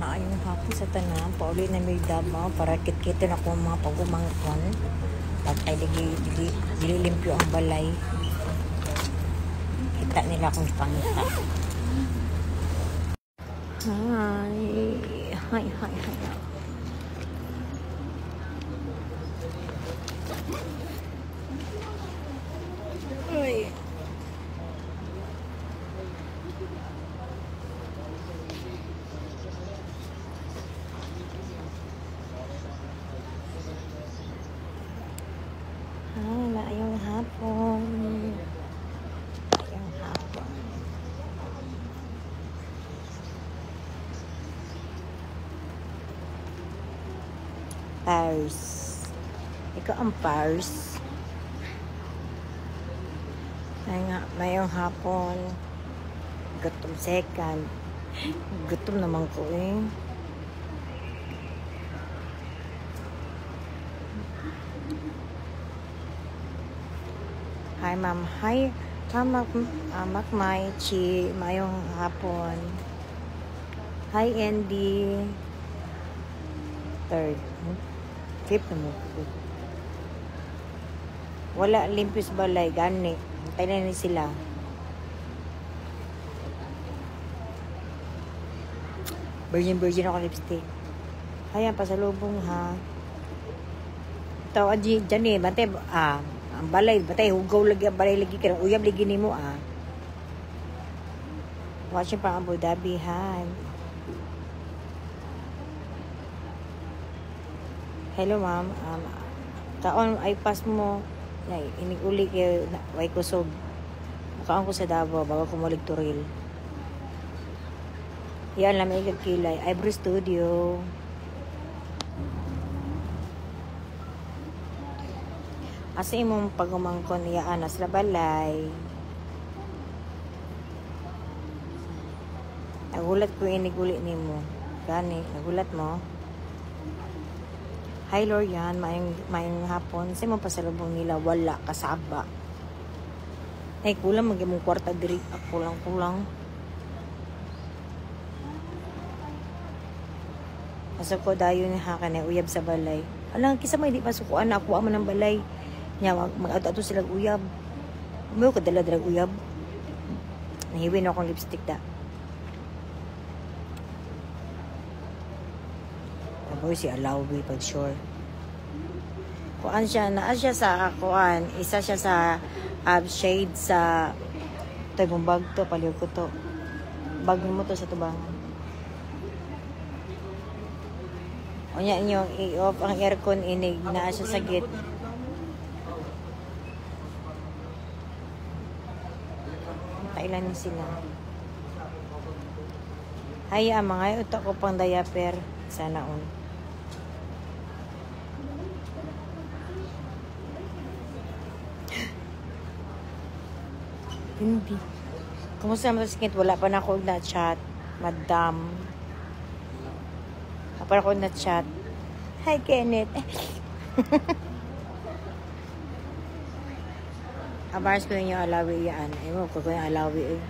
Maayong hapon sa tanan. Pauli na may Davao para kitkiton ako ang mga pagumangkon. Pag ay dili, dili, dili limpyo ang balay. Kita nila akong pangita. Hi. Hi, hi, hi. Ay. Hi, maayong hapon. Maayong hapon. Paris. Ikaw ang Paris. Ay nga, mayong hapon. Gutom second. Gutom naman ko eh. Hi, ma'am. Hi, ma'am Makmay, Chi. Mayong hapon. Hi, Andy. Third. Fifth na mo. Wala limpis balay. Gani. Antay na ni sila. Virgin, virgin ako lipstick. Ayan, pasalubong ha. Ito, dyan eh. Bantay, ang balay, bantay, hugaw lagi, ang balay lagi, kanang uyab lagi nimo ah. Watching pa Abu Dhabi, hi. Hello, ma'am. Kaon, ay pass mo. Na, inig-uli kay, na, way kusog. Mukaan ko sa Davao, bago ko mulig turil. Yan, lamig kilay. Eyebrow Studio. Asa imong pagumangkon iya anas la balay. Nagulat ko iniguli nimo. Gani, nagulat mo. Hi Lorian, maayong maayong hapon. Sa imong pasalubong nila wala kasaba. Ay kulang mag imong kwarta diri. Ah, kulang kulang. Asa ko dayon ha kanay uyab sa balay. Alang kisa may di pasukuan na ako man ang balay. Nya mag-ato sila uyab. Mo kadala dala uyab. Nahiwin akong lipstick da. Aboy si Alawi pag sure. Kuan siya, naa siya sa kuan, isa siya sa shade sa ito yung bag to, paliw ko to. Bag mo to sa tubangan. Unya inyo i-off ang aircon inig naa siya sa gate. Kailan ni sila. Hay, ang mga utak ko pang diaper. Sana on. Hindi. Kumusta naman sa sakit? Wala pa na ako na chat. Madam. Wala pa ako na chat. Hi, Kenneth. Abars ko yung alawi yan. Ayun ko yung alawi eh.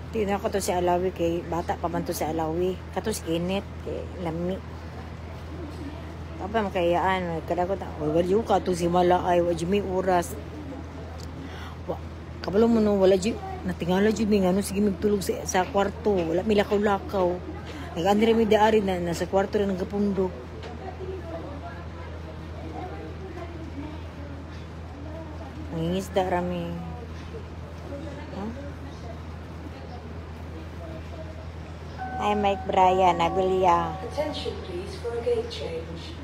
Tingnan ko to si Alawi kay bata pa man to si Alawi. Kato si Kenneth kay lami. Kapag makayaan, kada ko ta, wala yung kato si Mala ay, wala may oras. Wa, kabalo mo no, wala jud natingala jud mi ngano sige magtulog sa kwarto, wala mi lakaw-lakaw. Nag-andire mi daari na nasa kwarto ra nagapundo. Nangingisda rami. Huh? Hi, Mike Brian, Abilia. Attention please for a gate change.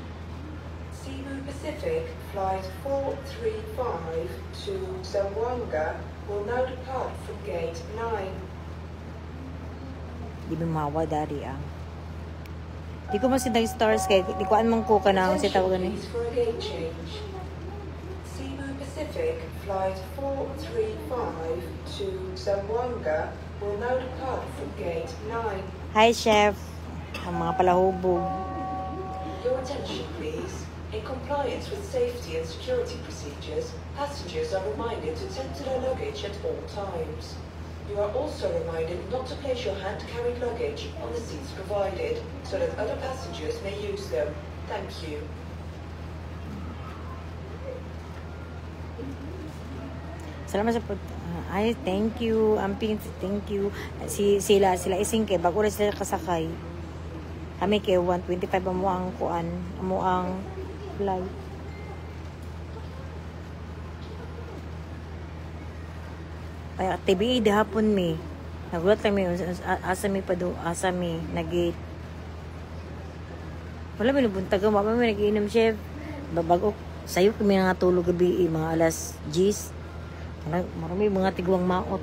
Cebu Pacific Flight 435 to Zamboanga will now depart from gate 9. Di ba mawa dari ah. Di ko masindag stars kay di ko anmang ko kanang si Attention tawag ni. please for a gate change. Cebu Pacific Flight 435 to Zamboanga will now depart from gate 9. Hi, chef. Ang mga palahubog. Your attention please. In compliance with safety and security procedures, passengers are reminded to tend to their luggage at all times. You are also reminded not to place your hand-carried luggage on the seats provided so that other passengers may use them. Thank you. Salamat sa pag. Ay, thank you. Amping, thank you. Si sila sila ising kay bago ra sila kasakay. Kami kay 1:25 amo ang kuan, amo ang flight. Ay, TBA di hapon mi. Nagulat lang mi asa mi pa do, asa mi nag-gate. Wala mi nabuntag, wa pa mi nag-inom, chef. Babago sayo kami nga tulog gabi eh, mga alas 10. Marami mga tigwang maot.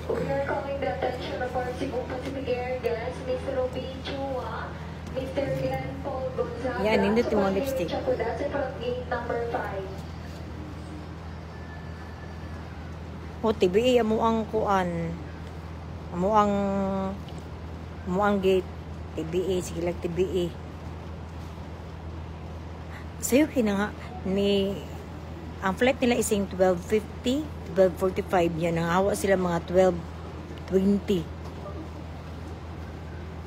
We are calling the attention of our Cebu Pacific Air guests, Ms. Ruby Chua, Mr. Glenn Paul Gonzaga, Yan, nindot yung mga to lipstick. Chakudase from gate number 5. O, TBA, amo ang kuan. Amo ang gate. TBA, sige lang TBA. Sayo kina nga, ni, ang flight nila is yung 12:50, 12:45 yan. Nangawa sila mga 12:20.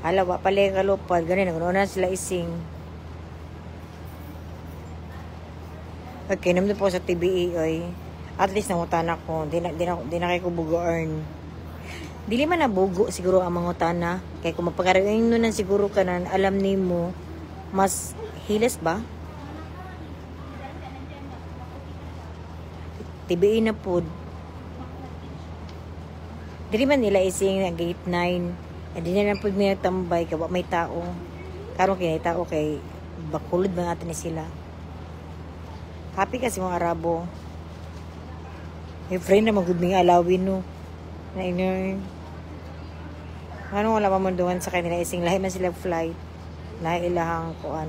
Hala, wa pala yung kalupad. Ganun, nagnoon na sila ising. Okay, naman po sa TBA, oy. At least nangutana ko. Di na kay ko bugo earn. Dili man na bugo siguro ang mangutana. Kay kung mapagkaroon nun siguro ka na alam nimo mas hilas ba? TBA na pod. Dili man nila ising ang gate 9. Di na lang pod may nagtambay kay wa may tao. Karon kay tao kay bakulod man ato ni sila. Happy kasi mga Arabo. May friend na magud may alawin no. Na ino. Ano wala pa man sa kanila ising lahi man sila flight. Lahi ilahang kuan.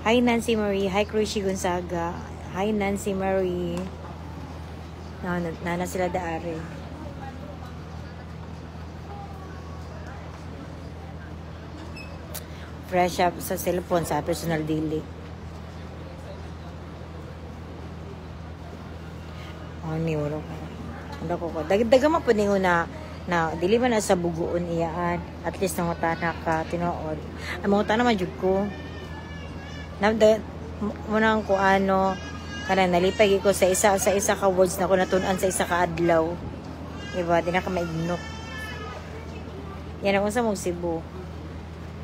Hi, Nancy Marie. Hi, Cruci Gonzaga. Hi, Nancy Marie. Na, na, na sila daari. Fresh up sa cellphone sa personal daily. Oh, ni wala ko. Ano ko ko. Dagdagan mo po ningo na na dili man na sa bugoon iyaan. At least nangutana ka tinuod. Ang mangutana man jud ko. Na mo nang ko ano kanang nalipay ko sa isa ka words na ko natun-an sa isa ka adlaw. Diba? Di na ka maignok. Yan ako sa mong Cebu.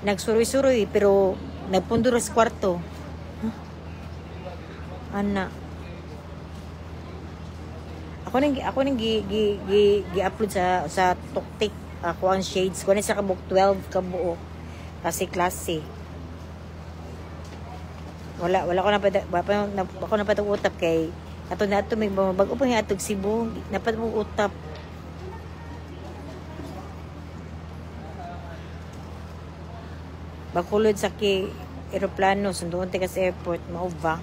Nagsuroy-suroy pero nagpundo ra sa kwarto. Huh? Ana. Ako nang gi, gi, gi, gi-upload sa Tuktik ako ang shades ko ni sa kabuk 12 kabuok kasi klase. Wala wala ko na pa wala pa na, ako na utap kay ato na ato may bago pa nga atog Cebu napad mo utap. Bakulod sa ki eroplano sunduon ka sa airport mauva.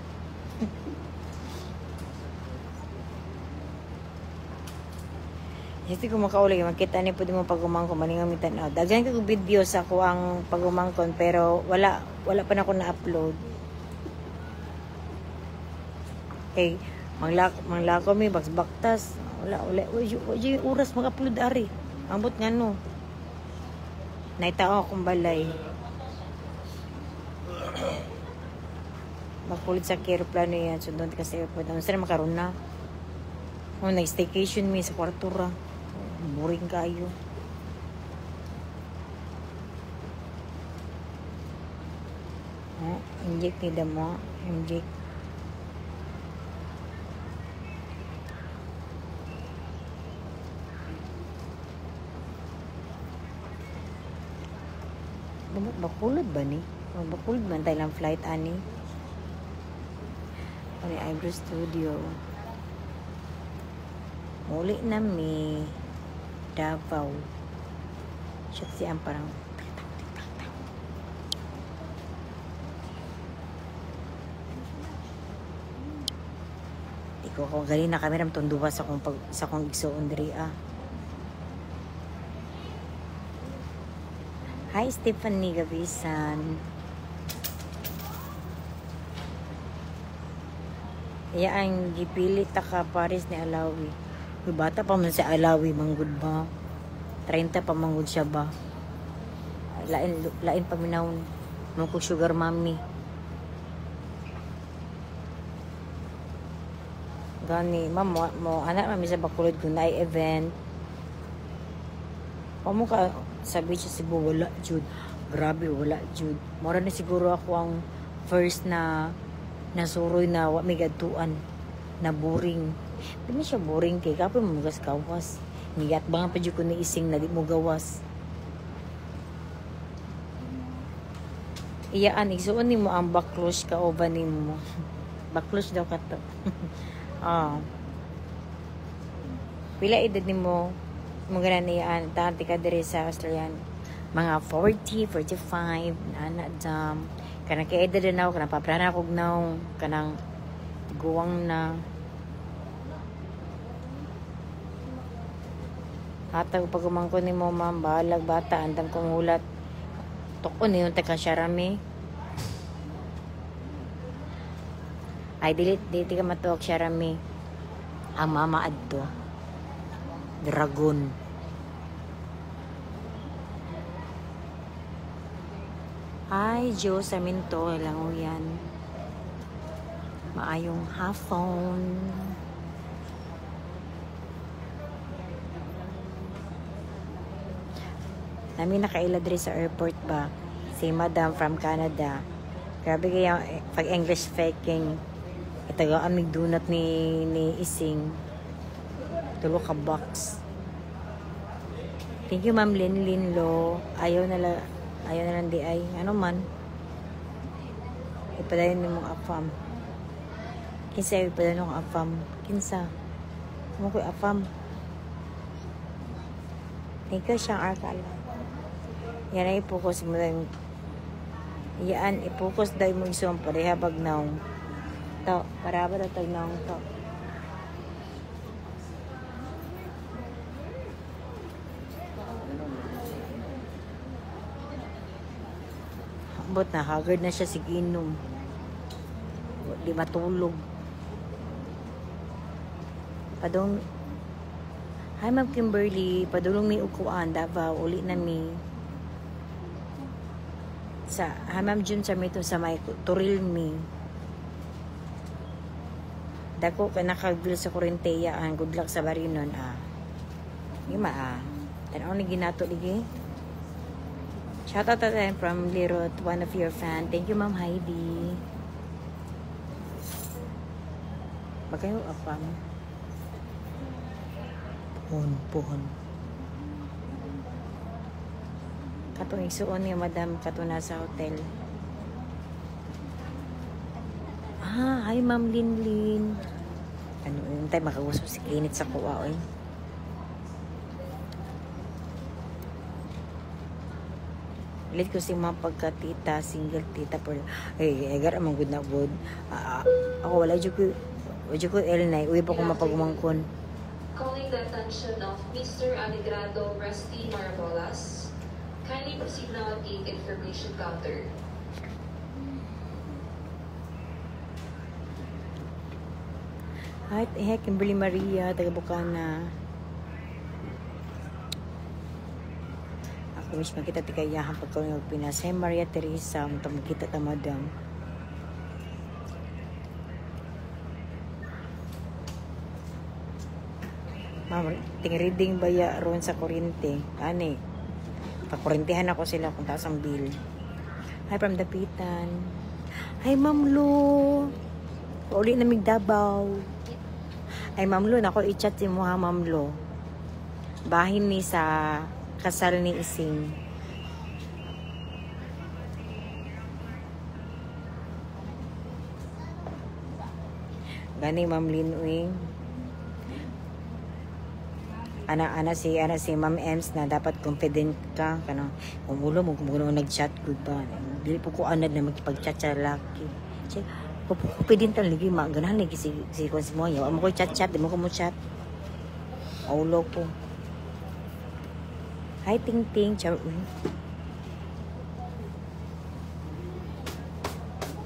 Hindi ko makauli, makita ni pwede mo pag-umangkon, maningamit tanaw. Daghan ka video sa ako ang pag-umangkon, pero wala wala pa na ako na-upload. Okay, manglako mi baktas. Wala wala wala, wala yung oras mag-upload ari. Ambot nga no. Naitao akong balay. Bakulod sa aeroplano yan. Sundon ka sa airport. Ano sila makaroon na? Oh, nag-staycation mi sa kwarto ra. Boring kayo. Oh, inject ni damo. Inject. Bakulod ba ni? Oh, bakulod man tayo lang flight ani. Ani Eyebrow Studio. Muli na mi. Davao. Siya si ang parang tak tak tak tak tak. Di ko ako galing na kami ram tunduwa sa akong pag sa akong igsuon diri ah. Hi, Stephanie Gabisan. Iya ang gipili ta ka Paris ni Alawi. Uy, bata pa man si Alawi manggod ba? 30 pa manggod siya ba? Lain lain pa minawon. Mo ko sugar mommy. Gani, ma'am, mo anak mami sa Bacolod kung naay event. O mo ka sa beach sa Cebu, wala jud. Grabe, wala jud. Mora na siguro ako ang first na nasuroy na wa may gadtuan na boring. Di man siya boring kay kapoy mo gas gawas. Niyat ba nga pa jud ko ni Ising na di mo gawas. Iyaan, igsuon nimo ang baklos ka oba nimo. Baklos daw ka to. Ah. Pila edad nimo mo ganan iyaan tahanti ka diri sa Australian? Mga 40, 45, nana dam. Kanang kay edad na ako, kanang paprana ako naw, kanang guwang na. Hatag pag umangko nimo, ma'am, bahalag bata, andam kong hulat. Tukon yung taga Sharami. Ay, dili, dili ka matuok, Sharami. Ang mama adto. Dragon. Hi, Joe Sarmiento. Languyan. Maayong hapon. Nami nakaila diri sa airport ba? Si Madam from Canada. Grabe kaya pag English faking. Itaga amig donut ni Ising. Tulo ka box. Thank you, Ma'am Lin Lin Lo. Ayaw na lang di ay. Ano man? Ipadayon ni mong afam. Kinsa ipadayon mong afam? Kinsa? Mo ko afam. Thank you siyang arkala. Yan ay i-focus mo lang. Yan, i-focus daw mo isang pareha bag naong. To, para ba tag naong to? Ambot na, haggard na siya sige inom. Di matulog. Padong, hi, Ma'am Kimberly, padulong mi ukuan, Davao, uli na mi. Sa, hi, Ma'am June Sarmito sa may Turil mi. Dako ka nakagbil sa Korinteya, ang good luck sa Barinon, ah. Ima, ah. Tanaw ni ginato ligi. Shout out to them from Lirot, one of your fan. Thank you, Ma'am Heidi. Bakayo apam. Puhon, puhon. Katong igsuon ni Madam kato nasa hotel. Ah, hi, Ma'am Linlin. Ano yung tayo makausap si Kenneth sa kuwa, oy. Ulit ko si mga pagka-tita, single tita. Pero, ay, agar amang good na good. Ah, ako wala jud ko L9. Uy, pa ko mapagumangkon. Calling the attention of Mr. Alegrado Rusty Marabolas. Kindly proceed now at gate information counter. Hi, hey, Kimberly Maria, taga Bukana. Ako wish makita ti kayahan pagka ng Pinas. Hi, Maria Teresa, unta makita ta, madam. Ma'am, ting reading ba ya ron sa kuryente? Ani, pakurintihan ako sila kung taas ang bill. Hi from Dapitan. Hi, Ma'am Lu. Pauli na mig Davao. Ay, Ma'am Lu, nako i-chat si mo ha, Ma'am Lu. Bahin ni sa kasal ni Ising. Gani, Ma'am Lin Uing. Ana si Ma'am Ems na dapat confident ka kanang kung ulo mo kung mo nag-chat good ba dili po ko anad na makipag-chat sa lalaki. Siya, confident ang lagi ma ganahan lagi si kung si mo yaw mo ko chat chat di mo ko mo chat ulo ko. Hi, Ting Ting. Char uy.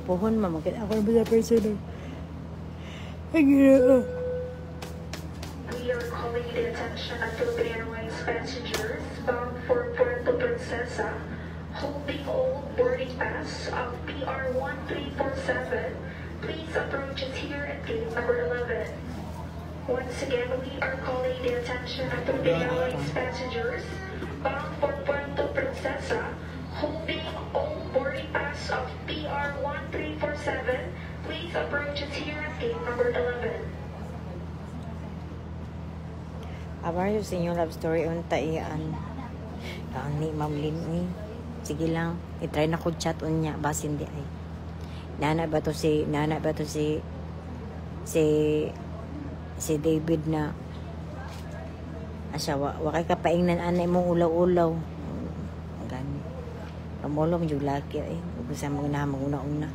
Pohon ma makita ako na ba person. Ay, Ginoo. We are calling the attention of Philippine Airlines passengers bound for Puerto Princesa holding old boarding pass of PR1347. Please approach us here at gate number 11. Once again, we are calling the attention of Philippine Airlines passengers bound for Puerto Princesa holding old boarding pass of PR1347. Please approach us here at gate number 11. Abar sa inyong love story unta iyan. Ni Ma'am Lynn uy. Sige lang, i-try na ko chat unya basin di ay. Nana ba to si David na asa wa kay kapaingnan anay mong ulaw-ulaw. Gani. Pamulo mo yung laki ay. Ug sa mga na maguna-una.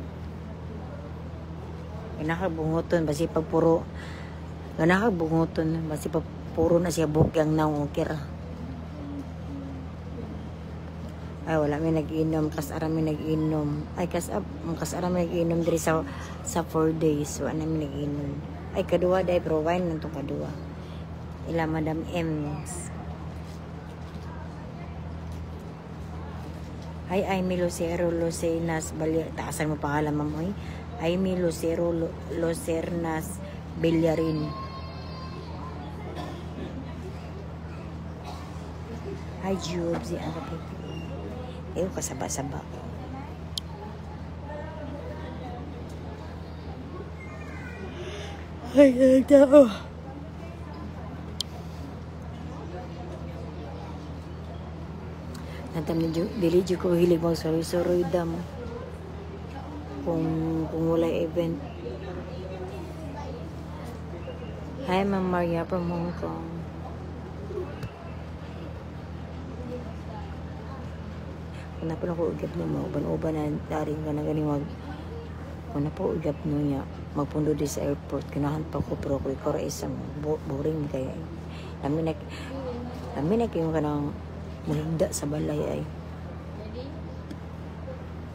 Kinakabungoton basi pag puro kinakabungoton basi pag puro na siya bukyang naong okira. Ay, wala mi nag-inom. Kasara mi nag-inom. Ay, kasara mi nag-inom diri sa 4 days. Wala mi nag-inom. Ay, kaduwa dahil pero wine lang itong kaduwa. Ila, Madam M's. Ay, Amy Lucero Lucenas. Bali, taasan mo pangalan, ma'am, oy. Amy Lucero Lucernas Villarin. Hi, Jubes. Ang kapipi. Ayaw kasaba-saba. Ay, ang tao. Nantam ni dili jud ko hilig magsuroy-suroy dam. Kung wala event. Hi, Ma'am Maria from Hong Kong. Kung na po ako ugap no, mauban-uban na daring ka na ganing mag... Kung na po ugap no niya, magpundo di sa airport, kinahan pa ko, pero ko ikaw isang boring kaya. Lamin na kayo ka ng muhigda sa balay ay.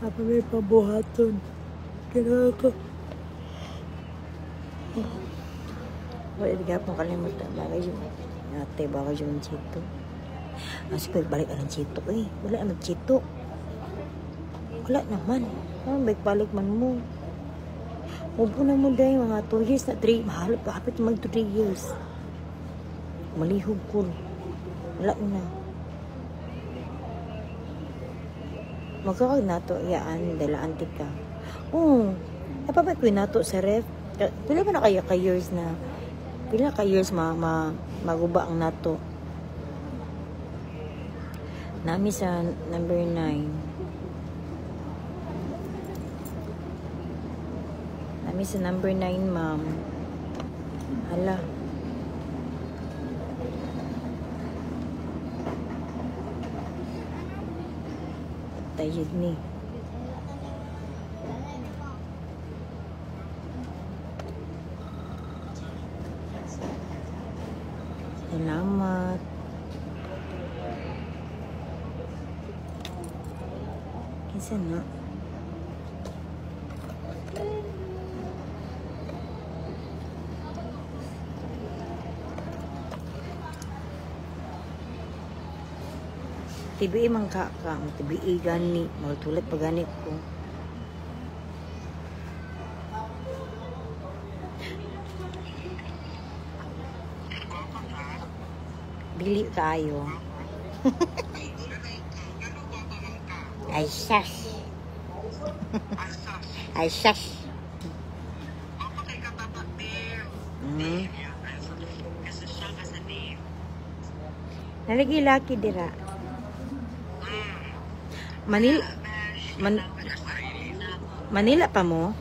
Apa may pabuhaton. Kailangan ko. Wala, di ka pong kalimutan. Bagay yung ate, bagay yung chito. Kasi pagbalik ka ng chito eh. Wala naman chito. Wala naman. Oh, balik man mo. Ubo na mo dahil mga 2 years na 3. Mahal, kapit mag 3 years. Malihog ko. Wala na. Magkakag nato, iyaan, dalaan tika. Oo. Napabay ko nato sa ref. Pila ba na kaya ka years na, pila ka years maguba ang nato. Nami sa number 9. Nami sa number 9, ma'am. Hala. Tayid ni. Salamat. Kinsa na? TBA man ka ka, TBA gani, magtulat pa gani ko. Dili kaayo. Ay sas. Ay sas. Nalagi laki dira. Manila Manila pa mo?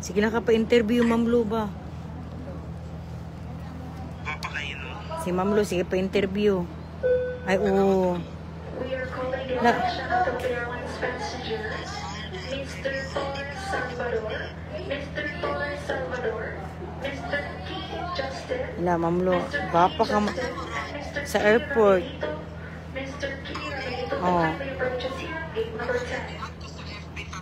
Sige lang ka pa interview Ma'am Lu ba? Si Ma'am Lu, sige pa interview. Ay, oo. We are calling the attention of Philippine Airlines passengers, Mr. Torres Salvador, Mr. Torres Salvador, Mr. T. Justin, Wala, Ma'am Lu. Mr. Bapa ka Justin, Mr. sa airport. Mr. P. Ramito, Oh. kindly Approaches here, gate number 10.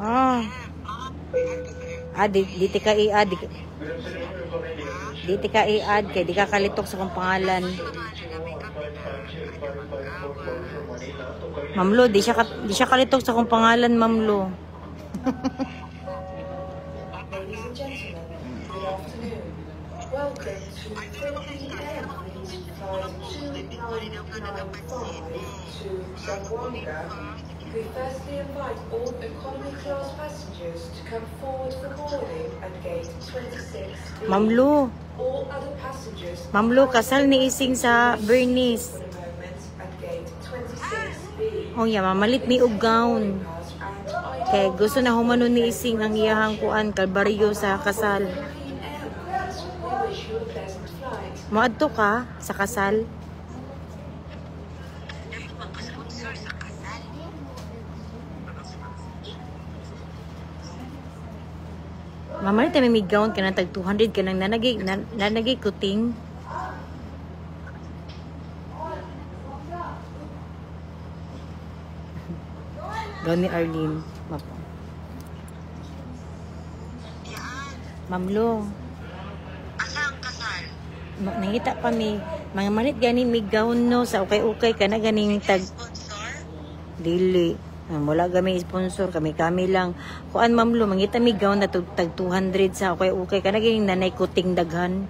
Ah. Ah, di ti ka i-add. Di ti ka i-add kay di ka kalitok sa kong pangalan. Ma'am Lo, di siya kalitok sa kong pangalan, Ma'am Lo. Ladies and gentlemen, good afternoon. Welcome to Philippine Airlines Flight 2995 to Zamboanga. We firstly invite all economy class passengers to come forward for boarding at gate 26B. Ma'am Lo, All other passengers Ma'am Lo, kasal ni Ising sa Bernice. for the moment at gate 26B. Oh yeah, mamalit mi og gown. Kay gusto na humano ni Ising ang iyahang kuan kalbaryo sa kasal. Philippine Airlines, we wish you a pleasant flight. Moadto ka sa kasal? Mamalit mi mig gown kanang tag 200 kanang nanagay kuting. Gown ni Arlene. Ma'am Lo. Nangita pa mi mga malit gani mig gown no sa ukay-ukay kana ganing tag dili. Ah, wala gami sponsor, kami kami lang. Kuan, Ma'am Lo, mangita mi gown na tag 200 sa ukay-ukay kana ganing nanay kuting daghan.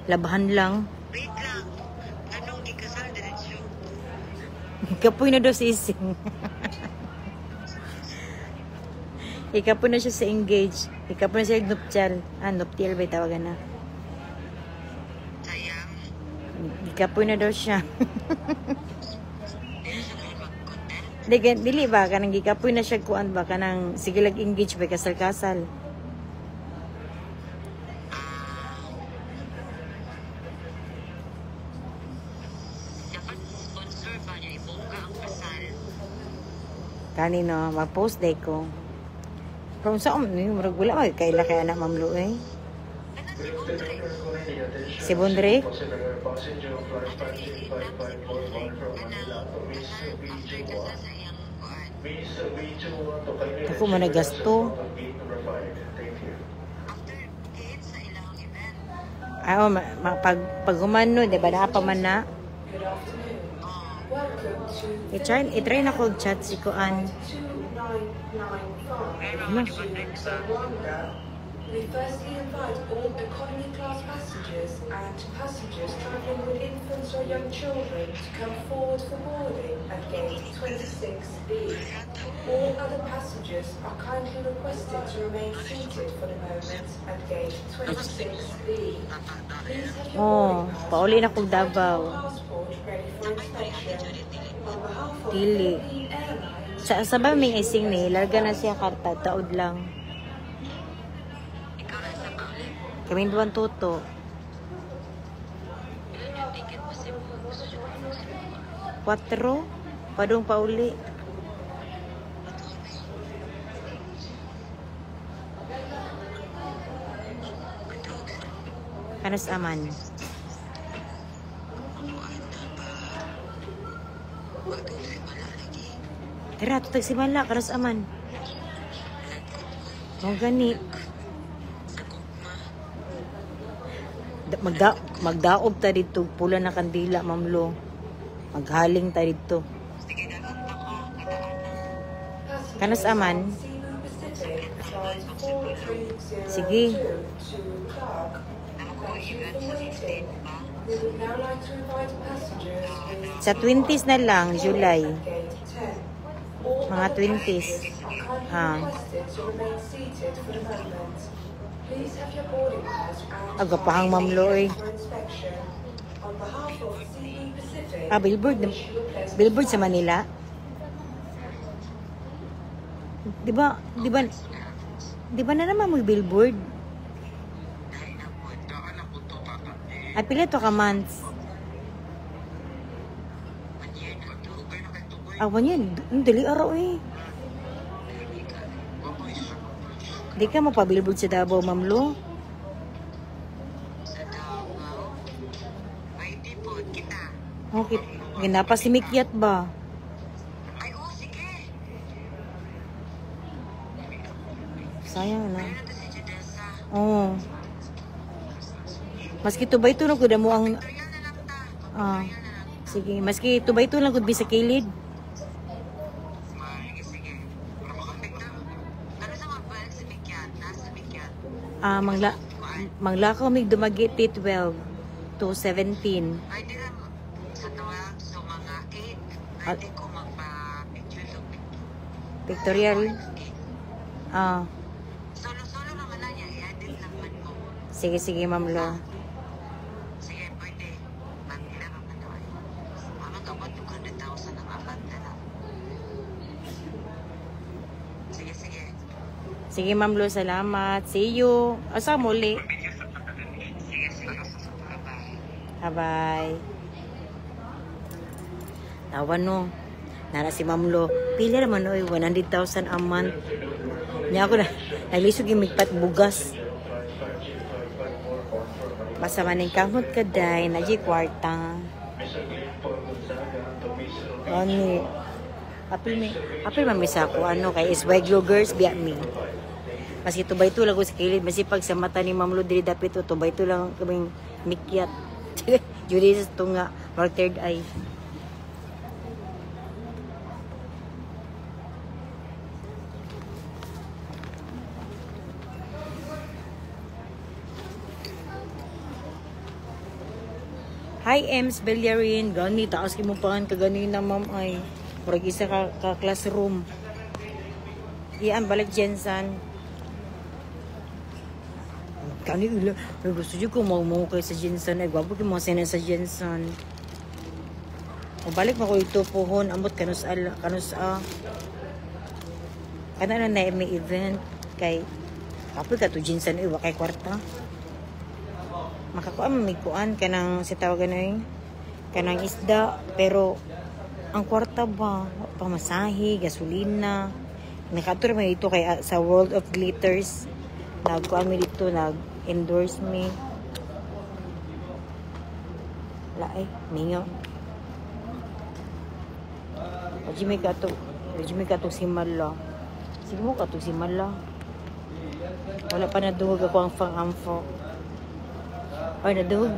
Labahan lang. Wait lang. Anong gikasal diretso? Kapoy na daw si Ising. Ikapoy na siya sa engage. Ikapoy na siya nuptial. Ah, nuptial ba tawagan na? Sayang. Ikapoy na daw siya. Dili siya kayo mag-content. Di, dili ba kanang gikapoy na siya kuan ba kanang sige lag engage ba kasal-kasal. Dapat sponsor ba niya ibongga ang kasal? Kani no, mag-post day ko. Pero sa um, murag wala may kaila kay anak, Ma'am Lo eh. Ano si Bondre? Si Bondre? Kanang kasal after kasal sa iyang kuan. Ako man nagasto. After kahit sa ilang event. Ah, oh, pag humano, di ba naa pa man na? Good afternoon. Welcome to I-try na ko chat si Kuan. 2995 Ano? to Zamboanga. We firstly invite all economy class passengers and passengers traveling with infants or young children to come forward for boarding at gate 26B. All other passengers are kindly requested to remain seated for the moment at gate 26B. Please have your Oh, boarding pass pauli na and kog Davao. passport ready for inspection. On behalf of Dili. Philippine Airlines, Sa ba may Ising ni, larga na siya karta, taod lang. Ikaw na sa kauli. Kaming duwan tuto. Ilan yung ticket pa Cebu? Gusto siya ko sa Cebu. Kwatro, padung pauli. Patuloy. Patog. Kanas aman. Kuan na ba? Wag si Mala lagi. Tara, tutag si Mala, kanas aman. Mao gani. Sa gugma. Magdaob ta dito, pula na kandila, Ma'am Lo. Maghaling ta dito. Sige, dagang ta ko. Kataan na. Kanas aman. Cebu Pacific Flight 4302 Sige. to Clark. Tama ko Thank you event for sa waiting. 16 ba? We would now like to invite passengers with Sa 20s na lang, July. gate 10. All Mga other 20s. passengers are kindly Ah. requested to remain seated for the moment. Please have your boarding pass and Aga pahang, Ma'am Lo, eh. for inspection. On behalf of Cebu Pacific, Ah, billboard. we wish you a pleasant Billboard sa flight. Manila. Di ba na naman may billboard? Dahil na po. Ay, pila to ka months? One year na to. Ah, 1 year. Ang dali araw eh. Di ka mapabillboard sa Davao, Ma'am Lo. Sa Davao. Pwede po kita. Okay. Ginapa si Mikyat ba? Ay, oo, sige. Sayang na. Ayun na si Judessa. Oo. Maski tubay ito lang kuda mo ang Pictorial na lang ta. ah, Pictorial na lang. sige, maski tubay ito lang gud sa kilid. Sige, sige. Picture. Ano sa magbalik si Mikyat? Nasa Mikyat. Ah, manglakaw mig Dumaguete 12 to 17. Ay, di lang. Sa 12, so mga 8. Ah. Pwede ko magpa-picture to picture. Pictorial. Ah, Solo-solo naman na niya. I-edit lang man ko. sige sige, Ma'am Lo. Sige, pwede. Pag-ila ka pa ay. Mama ka ba 200,000 ang apat na lang? Sige, sige. Sige, Ma'am Lo, salamat. See you. Asa muli. Sige, sige. Bye-bye. Bye-bye. Tawa no. Nara si Ma'am Lo. Pila naman oy, 100,000 a month. Nya ako na naglisog yung migpat bugas. Basta maning kamot ka day, na kwarta. Ani. Apil mi, apil man mi sa ako ano kay SY Glow Girls biya mi. Maski tubay ito lang ko sa kilid, masipag sa mata ni Ma'am Lo diri dapit o tubay ito lang kaming mikyat. Judy sa tunga, mark third eye. Hi, Ems Bellerin. Gani, taas kimo pahan ka ganina, ma'am ay. Murag isa ka classroom. Iyan, balik Jensen. Gani, ila. Ay, gusto dyan ko magmuho kayo sa Jensen. Ay, gwapo kayo mga sena sa Jensen. O, balik mo ko ito pohon. Amot, kanus al, kanus a. Kana na na may event kay kapoy ka to Jensen. Ay, wakay kwarta. Makakuan may kuan kanang si tawagan na kanang isda pero ang kwarta ba pamasahe, gasolina. Nakatur man dito kay sa World of Glitters. Nagkuan mi dito, nag-endorse mi. Wala eh, mingaw. Oji may kato si Mala. Sige mo kato si Mala. Wala pa naduhog ako ang fang-amfo. Or naduhog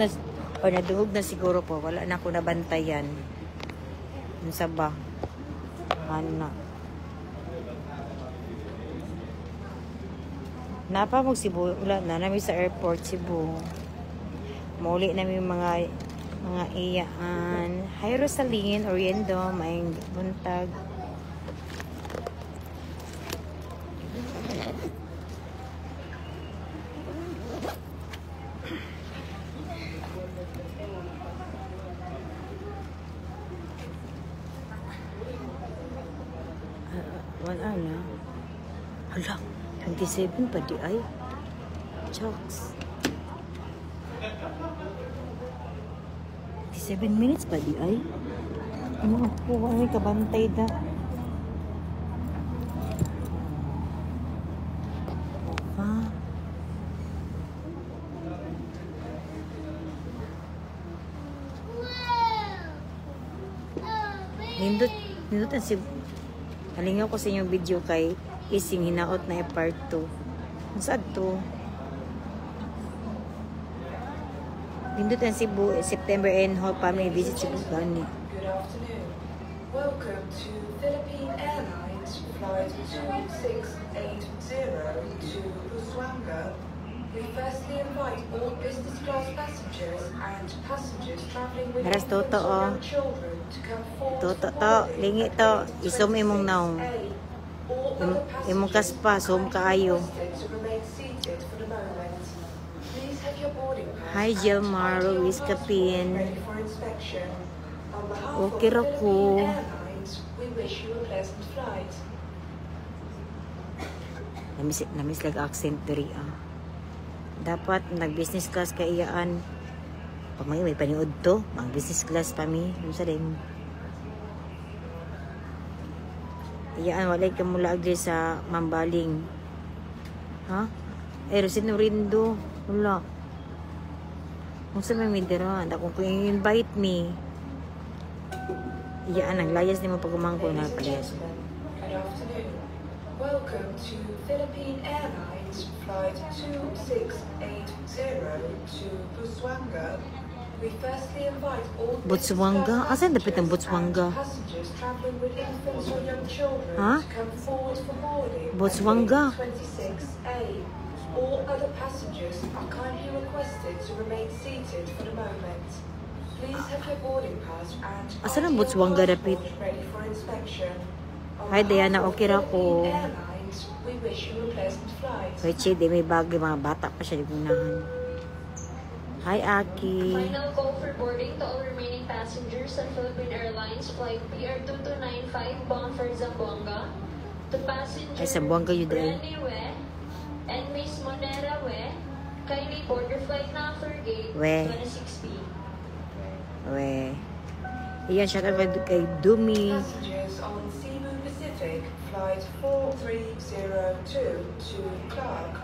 na siguro po. Wala na ako nabantayan. Unsa ba? Ana. Napa mo Cebu, wala na nami sa airport Cebu. Mauli nami mga iyaan. Hi Rosaline Oriendo, maayong buntag. 1 hour na. Hala, 27 pa di ay. Chokes. 27 minutes pa di ay. Ano ako, ay kabantay da. Ah. Nindot, nindot ang si Halingaw ko sa inyong video kay Ising Hinaot na part 2. Ang sad to. Nindot ang Cebu, September and whole family visit Cebu gani. Good afternoon. Welcome to Philippine Airlines Flight 2680 to Busuanga. We firstly invite all business class passengers and passengers traveling with Aras infants toto, or oh. young children to come forward Toto, for to. boarding Lingi at to. gate Isom imong naong. 26A. All other Imong passengers kaspa, are som kindly kaayo. requested to remain seated for the moment. Please have your boarding pass Hi, and Jelmar ID or Ruiz passport Capin. ready for inspection. On behalf of Okay ra ko. Philippine Airlines, we wish you a pleasant flight. Namis, namis lag accent diri ah. Dapat nag business class ka iyaan. Pag may paniud to, mag business class pa mi. Unsa din? Iyaan walay ka mula diri sa Mambaling. Ha? Eh, Rosin Rindo. Wala. Unsa may midira? Akong ko invite me. Iyaan, ang layas nimo pag-umangko na Ladies and parehas. Gentlemen, good afternoon. Welcome to Philippine Airlines Flight 2680 to Busuanga. We firstly invite all business Busuanga? class Asan dapit ang passengers Busuanga? and passengers traveling with infants or young children Ha? to come forward for boarding at Busuanga? gate 26A. All other passengers are kindly requested to remain seated for the moment. Please have your boarding pass and Asan ang ID or Busuanga dapit? passport ready for inspection. On Hi, Diana. behalf of Okay ra ko. Philippine Airlines, we wish you a pleasant flight. Kay Che, di may bagay, mga bata pa siya, di unahan. Hi, Aki. Final call for boarding to all remaining passengers on Philippine Airlines Flight PR2295 bound for Zamboanga. To passenger Ay, Zamboanga yun, eh. Rene We and Miss Monera We, kindly board your flight now for gate We. 26B. We. Iyan, shout out kay Dumi. Passengers on Cebu Pacific Flight 4302 to Clark,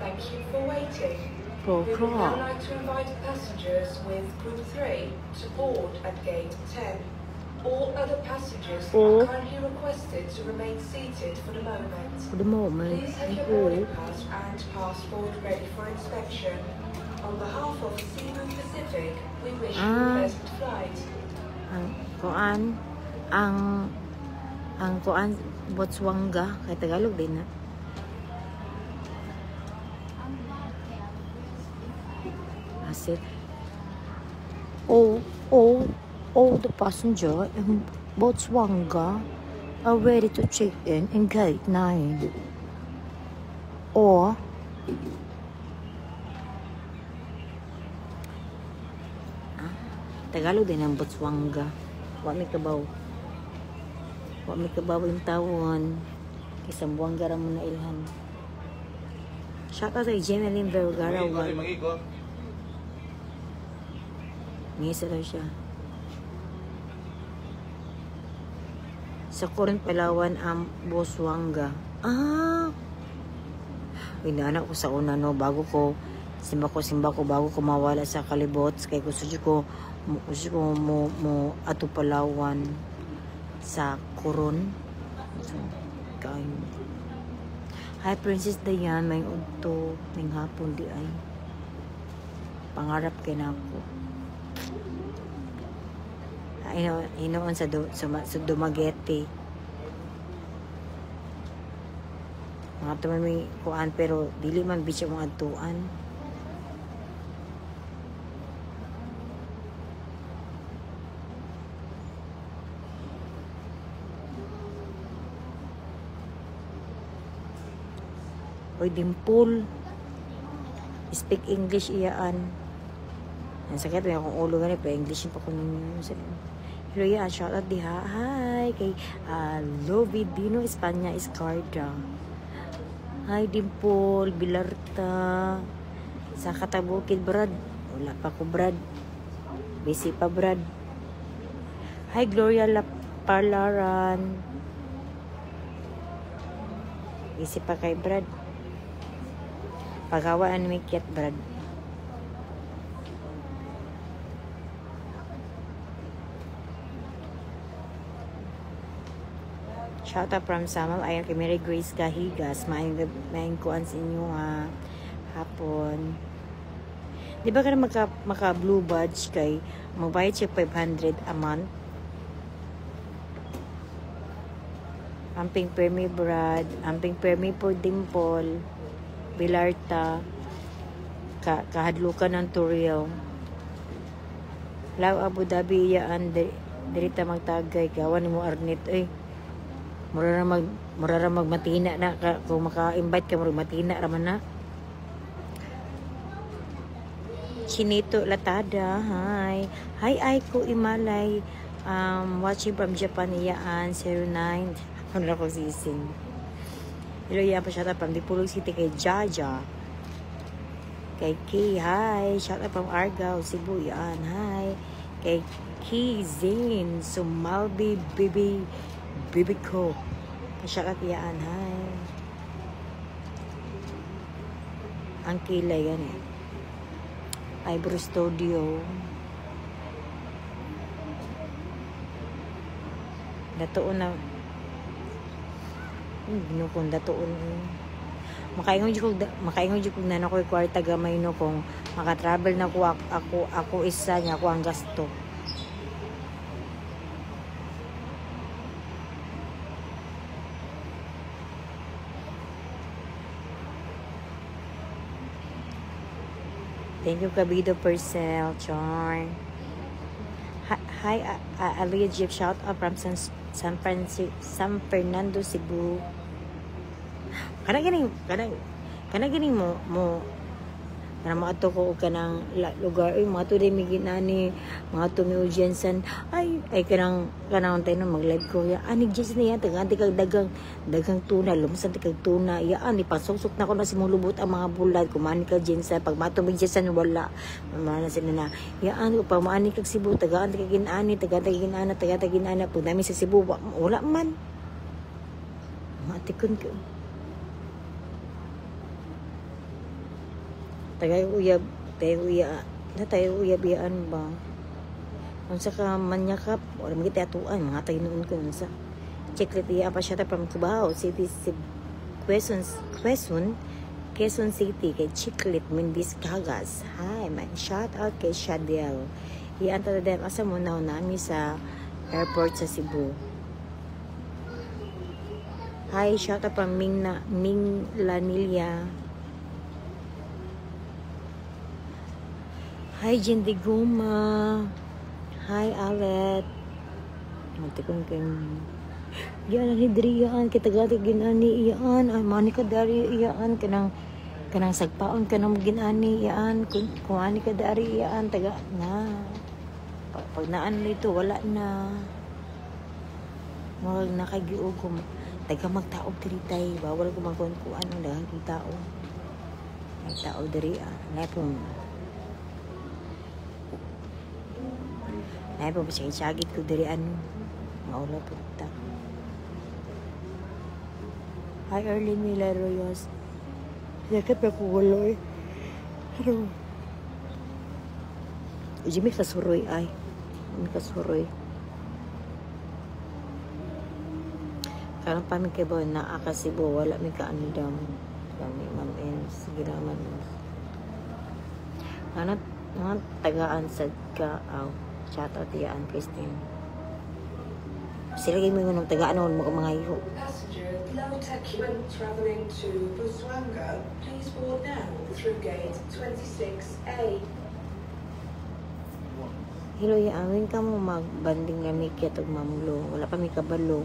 thank you for waiting. For We would now Clark. like to invite passengers with Group 3 to board at gate 10. All other passengers Oh. are kindly requested to remain seated for the moment. For the moment. Please have your boarding pass and passport ready for inspection. On behalf of Cebu Pacific, we wish you a Ah. pleasant flight. Ang kuan, ang kuan, Botswanga, kay Tagalog din na. Asit. All the passenger in Botswanga are ready to check in gate 9. Or Tagalog din ang Botswanga. Wa mi kabaw. Wa mi kabaw yung tawon. Kay Zamboanga ra mo na ilhan. Shout out kay Jemeline Vergara. Mag-ikot, mag-ikot. Ngisa daw siya. Sa Coron, Palawan, ang Busuanga. Ah! Uy, naana ko sa una, no, bago ko, simba ko, bago ko mawala sa kalibot, kay gusto ko mo ato Palawan sa Coron. So, kain. Hi, Princess Diane, may udto, ning hapon di ay. Pangarap kay nako. Inoon sa Dumaguete. Mga tuman may kuan pero dili man bitch ang mga adtuan. Oy, Dimpul. Speak English iyaan. Ang sakit may akong ulo gani pa English pa ko ninyo. Hello ya, shout out diha. Hi kay Lovi Dino Espanya Escarda. Hi Dimpul Bilarta. Sa Katabukid Brad. Wala pa ko, Brad. Busy pa, Brad. Hi Gloria La Parlaran. Busy pa kay Brad. Pagawaan mi kiat, Brad. Shout out from Samal. Ayan kay Mary Grace Kahigas. Maayong maayong kuan sa inyo ha. Hapon. Di ba ka na maka blue badge kay magbayad siya 500 a month? Amping Permi Brad, amping Permi po Dimple, Bilarta, kahadlukan ng Turiel. Lao Abu Dhabi iyaan diri ta magtagay gawan nimo Arnit eh. Mura ra magmatina na ka, kung maka-invite ka mura matina ra man na. Chinito Latada, hi. Hi Aiko Imalay. Watching from Japan iyaan 09. Ano na ko sising. Hello, iya pa shout out from Dipolog City kay Jaja. Kay Kay, hi. Shout out from Argao, Cebu, yan. Hi. Kay Kay Zane, Sumalbi, Bibi, Bibi ko. Shout out yan. Hi. Ang kilay yan eh. Eyebrow Studio. Datuon na. Ginoo kung datuon. Makaingon jud ko na ako'y kwarta gamay no kung maka-travel na ko ako isa niya ako ang gasto. Thank you, Kabido Purcell, Char. Hi, hi Aliyah Jeep. Shout out from San Fernando, Cebu. Kana ganing mo mo kana mo ko og kanang lugar, uy, mga to mi ginani, mga to mi audiencean, ay ay kanang kanang tayo no mag-live ko ya ani Jensen niya tagaan ti kag dagang dagang tuna, lumusan ti kag tuna yaan, ipasuksok na ko na simulubot ang mga bulad kumani ka Jensen. Pag mato mi Jensen, wala mana sila na yaan. Pag maani kag Cebu, tagaan ti kag ginani, tagaan ti kag ginana, tagaan ti kag ginana. Pag nami sa Cebu, wala man matikon ko. Tagay uyab, tayo uya, na tayo uyab iyaan ba? Unsa ka manyakap, wala mo kita atuan, mga tayo noon ko unsa. Chiclet iya pa siya from Cubao City, Quezon, Quezon, Quezon City, kay Chiclet Mendis Cagas. Hi, man. Shout out kay Shadel. Iyan ta asa mo na nami sa airport sa Cebu. Hi, shout out from Ming, na, Ming Lanilia. Hi, Jindiguma. Hi, Alet. Mati kong kay Yan ni diri yaan kita gati ginani iyaan ay mani ka dari iyaan kanang kanang sagpaon kanang ginani iyaan kung ani ka dari iyaan taga na pag naan dito wala na murag nakagiug ko taga magtaob diri tay bawal ko magkuan ang daghang kong tao may tao diri ah nay po pasagit ko diri ano maula po ta. Hi, Erlene Mila Royos. Sakit pa ko gulo eh. Pero, Jimmy kasuroy ay. Jimmy kasuroy. Karon pa mi kay ba naa ka Cebu, wala mi kaandam. Kami Ma'am Ems, sige naman. Ano, mga tagaan sad ka, aw. Shout out iyaan, Christine. Sila kay mo ng tagaan mga mga iho. Passenger Low Tech traveling to Busuanga, please board now through gate 26A. Hello, yaawin ka mo magbanding nga mikit og mamlo. Wala kami kabalo.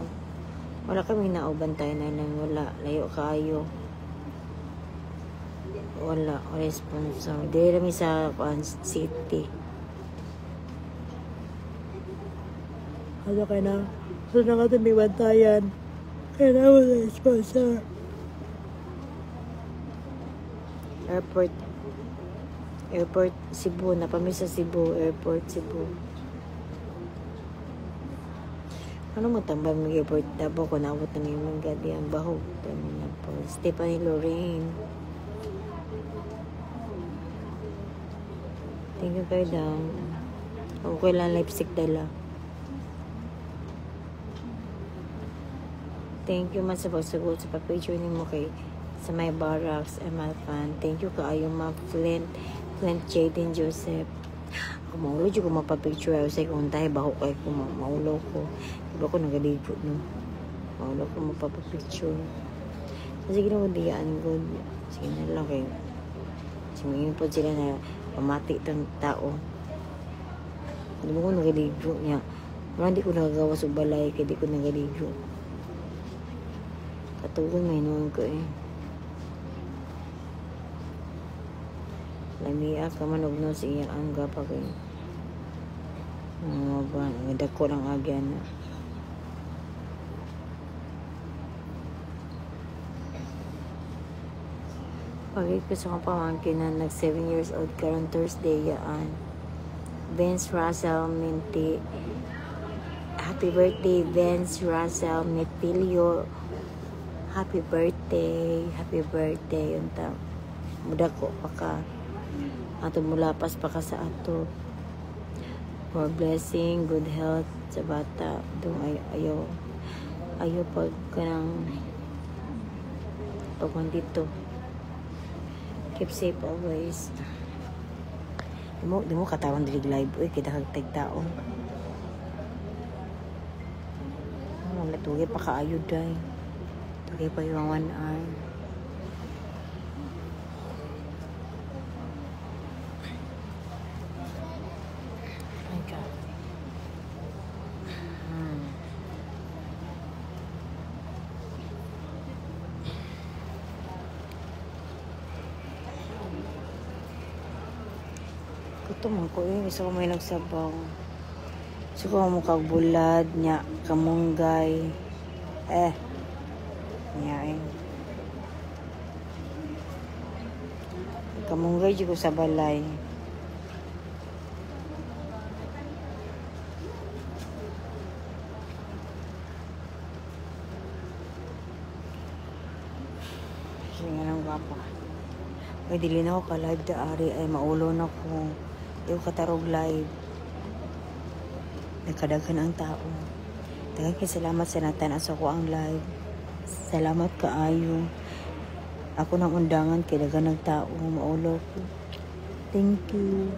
Wala kami nauban tayo na nang wala. Layo kaayo. Wala. Wala sponsor. Dili rami sa kuan city. Ano ka na? So na ka may bantayan. Kaya na wala sponsor. Airport. Airport Cebu. Napami sa Cebu. Airport Cebu. Ano mo tambay mag airport Davao kung naabot na may mga gadi ang bahog. Tama na po. Stephanie Lorraine. Thank you kayo daw. Okay lang lipstick dala. Thank you man sa pagsagot sa pa-picture nimo kay sa my barracks and my fan. Thank you kaayo ma Flint, Flint Jaden Joseph. Ako maulo jud ko mapapicture ayo sa kung tayo baho kay ko maulo ko. Diba ko nagaligo no. Maulo ko mapapicture. So, sige na ko diyaan ko. Sige na lang kay Sumingin po sila na pamati itong tao. Hindi mo ko nagaligo niya. Wala, di ko nagagawa sa balay kaya di ko nagaligo. Katugon may noon ko eh. Lamia ka man og no sa iya ang gapa kay. Mga ba, dako lang agyan na. Pagit ko sa akong pamangkin na nag 7 years old karon Thursday yaan. Vince Russell Minti. Happy birthday, Vince Russell Metilio. Happy birthday. Happy birthday. Unta. Muda ko pa ka. Ato mulapas pa ka sa ato. More blessing, good health sa bata. Dong ay ayaw ayaw pag kanang pag dito. Keep safe always. Di mo katawan dili live uy kay daghang tao. Oh, natugi pa kaayo day. Tugi pa yung 1 hour. My God. Gutom man ko eh. Gusto ko may nagsabaw. Gusto ko mo kag bulad, nya, kamunggay. Eh. Nya eh. Kamunggay jud ko sa balay. Sige nga nang gwapa. Ay, dili na ako ka-live da ari ay maulo na ko. Di ko katarog live. Nagkadaghan ang tao. Daghang kay salamat sa natan sa ko ang live. Salamat kaayo. Ako nang undangan kay daghan ng tao, maulo ko. Thank you.